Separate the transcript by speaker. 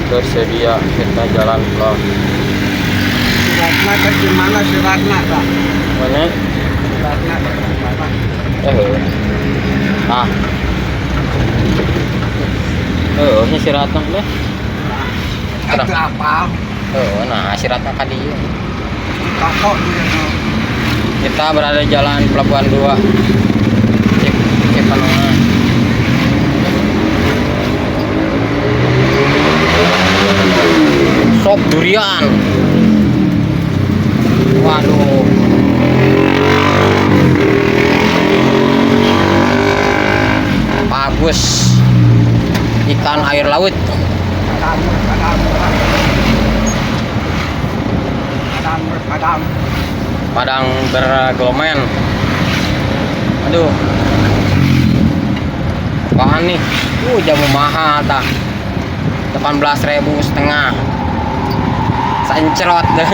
Speaker 1: Tersedia kita jalan ke
Speaker 2: Suratna teh di mana suratna tah?
Speaker 1: Mana?
Speaker 2: Suratna teh di mana?
Speaker 1: Eh. Ah. Ini si Ratna deh.
Speaker 2: Nah, itu apa?
Speaker 1: Nah, si Ratna ka dieu.
Speaker 2: Toko juga tuh.
Speaker 1: Kita berada di Jalan Pelabuhan 2. Cek cek panongan. Sop durian. Waduh. Bagus. Ikan air laut.
Speaker 2: Padang, padang, padang, padang.
Speaker 1: Padang bergomen. Aduh. Apaan nih? Jamu mahal tah. 18.500. Sancrot deh.